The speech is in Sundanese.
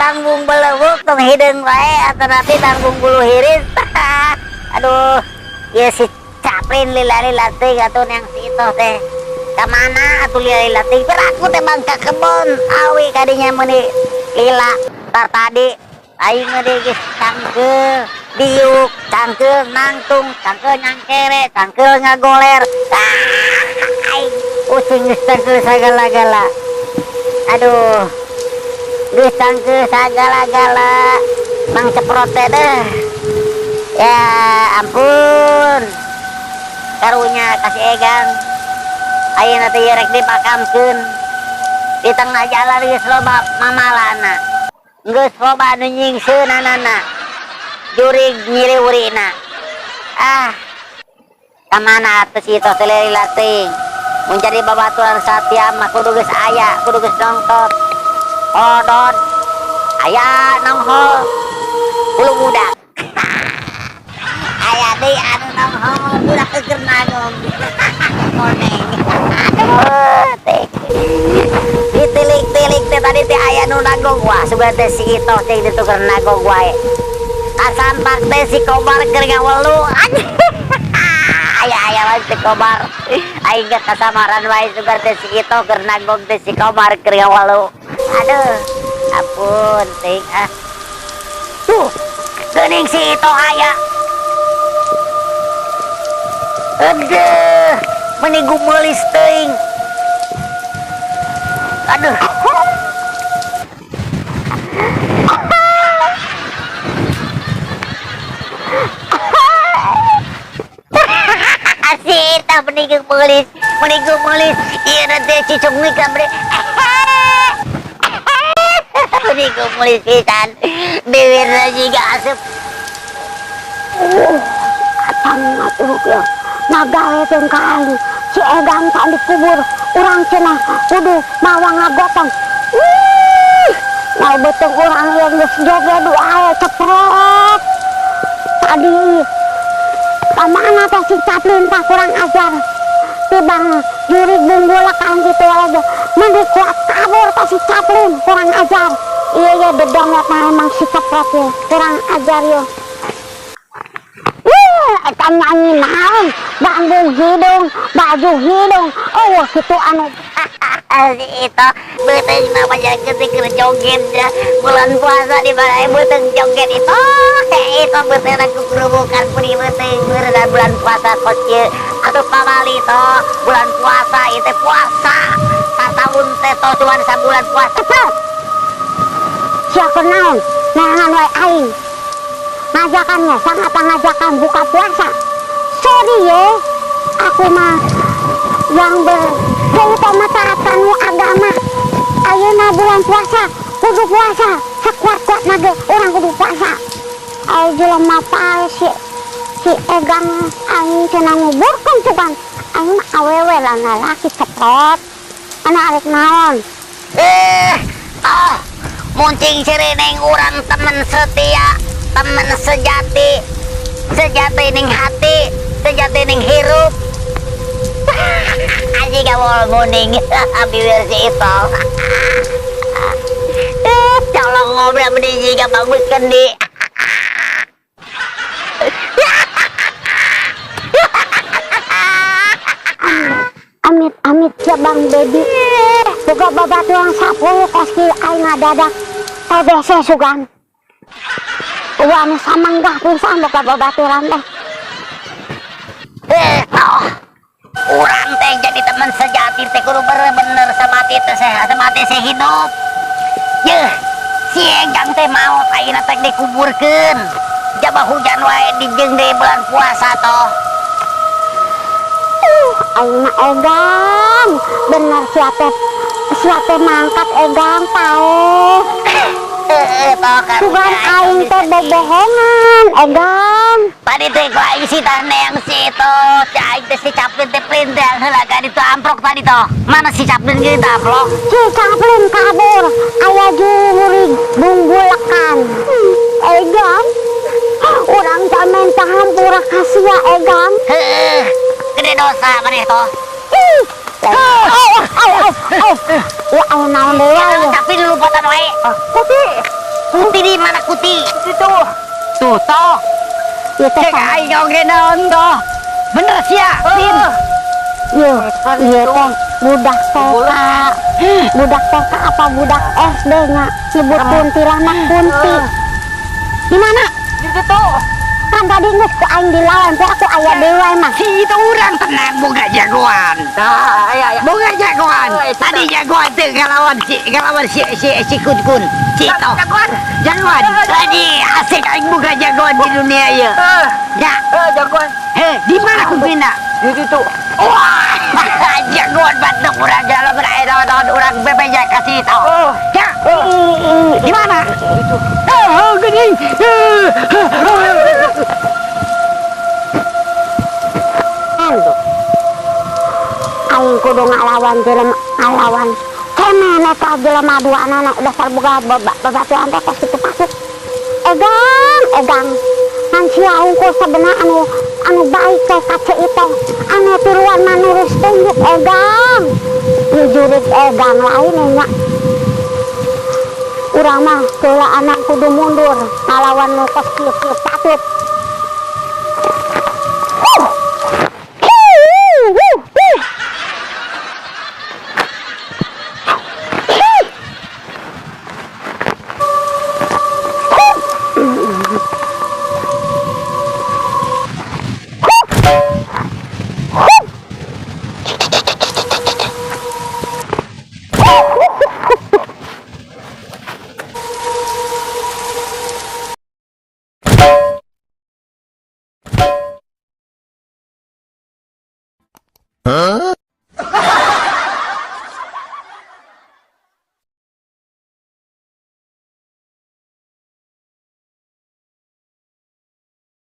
Bangbung belewuk tong hideung wae atanapi bangbung bulu hiris. Aduh, ieu si Caplin lila-lila teuing atuh yang si Itoh teh. Ka mana atuh lila-lila teuing? Piraku teh bang ka kebon awi kadinya meuni lila. Tar tadi aing mah deui geus cangkeul diuk, cangkeul nangtung, cangkeul nyangkere, cangkeul ngagoler. Ah, aing pusing geus cangkeul sagala-gala. Aduh, geus cangkeul sagala-gala. Mang Ceprot teh deh. Ya ampun. Karunya kasih Egang. Ayeuna teh rek dipakamkeun. Di tengah jalan geus loba mamalana. Geus loba nu nyingseunanana. Jurig nyiriwurina. Ah. Kamana atuh si Itoh teh lila teuing? Mun jadi babaturan satia mah kudu geus aya, kudu geus nongtot. Odot. Aya nonghol. Bulu budak. Aya deui anu nonghol budak keur nagong. Koneng. Aduh, teh. Ditilik-tilik teh tadi teh aya nu nagong, wah sugan teh si Itoh teh ditu keur nagong wae. Kasampak teh si Kobar keur ngawelu. Aya aya wae si Kobar. Aing ge kasamaran wae sugan teh si Itoh keur nagong teh si Kobar keur ngawelu. Aduh, ampun teuing ah. Tuh, geuning si Itoh aya. Aduh, meni gumeulis teuing. Aduh. Si Itoh meni gumeulis, meni gumeulis. Ieu teh cicungnik ka bre. Meni gumeulis pisan. Bibirna jiga asup. Acang atuh ya. Ngagawekeun ka aing. Si Egang tak dikubur, urang cenah kudu mawa ngagotong. Ih, nah beuteung urang yang geus joget wae ceprot. Tadi ka mana teh si Caplin tah kurang ajar. Tibang jurig bunggulakan kitu wae ge. Mending kuat kabur teh si Caplin kurang ajar. Iya iya dedongot mah emang si Ceprot ye, kurang ajar yo. Eta nyanyi naon? Bambung hidung, baju hidung. Oh, kitu anu Si Itoh beuteung mah banyak keur joget ya. Bulan puasa di mana beuteung joget itu. Itu beuteung aku kerubukan puni beuteung beureunan bulan puasa kos kieu. Atuh pamali toh bulan puasa ieu teh puasa. Sataun teh toh cuman sabulan puasa. Ceprot. Sia keur naon? Neangan wae aing. Ngajakannya sangat ngajakan buka puasa. Sorry ye, aku mah yang berutama taat kanu agama. Ayeuna bulan puasa, kudu puasa. Sekuat-kuat mah orang kudu puasa. Ayo jelema pae si Egang aing cenah nguburkeun sugan. Aing mah awewe lah lalaki Ceprot. Anak arek naon? Oh, muncing sirineng urang temen setia, temen sejati, sejati ning hati, sejati ning hirup. Anjing gak mau muning, bibir si Itoh. Colong ngobrol meni jiga bagus kendi. Amit amit ya Bang Dedi. Boga babaturan 10 kos kieu aing ngadadak TBC sugan. Uang anu samanggah pisan boga babaturan teh. Oh. Urang teh jadi teman sejati teh kudu bener-bener semati teh sehat, semati teh hidup. Yeuh, si Egang teh maot ayeuna teh dikuburkeun. Jaba hujan wae dijeung deui bulan puasa toh. Aing mah Egang, bener sia teh. Sia teh mangkat Egang paeh. Heeh, toh karunya Sugan aing aing teh bisa bobohongan Egang. Tadi teh ku aing si tah neang si itu, si aing teh si Caplin teh plinteang heula ka ditu amplok tadi toh. Mana si Caplin geus amplok? Si Caplin kabur, aya jurig bunggulakan. Egang, urang teh menta hampura ka sia Egang. Heeh, gede dosa maneh toh. Ih, oh, oh, oh, oh. Ya, aya naon deui Ya, ya? Caplin lupatan wae. Tapi Kunti di mana kunti? Itu. Tuh, toh. Ieu teh Cek aing oge naon toh. Bener sia, Pin. Ieu, ieu teh budak TK. Budak TK apa budak SD nya nyebut kuntilanak kunti. Di mana? Di situ. Kan tadi geus ku aing dilawan, teh aku aya deui wae mah. Si itu urang tenang boga jagoan. Nah, aya aya. Boga jagoan. Oh, itu Tadi jagoan tuh ngalawan si kun kun. Si itu. Jagoan. Jagoan. Tadi asik aing boga jagoan di dunia ya. Ya. Jagoan. Heh, di mana kuntina? Di situ. Wah, jagoan batuk urang jalan berair naon urang bebeja kasih tahu. Oh. Ya. Di mana? Itu. Oh, geuning. Aduh. Aing kudu ngalawan jelema ngalawan. Kemana eta jelema duanana dasar boga babatuan teh kos kitu patut. Egang, egang. Ngan sia hungkul sabenerna anu anu baik teh ka Ceu Itoh. Anu tiluan mah nurus tunjuk egang. Ieu jurig egang lain nya. Urang mah heula anak kudu mundur ngalawan nu kos kieu-kieu patut. Huh. Huh, huh, huh. Huh?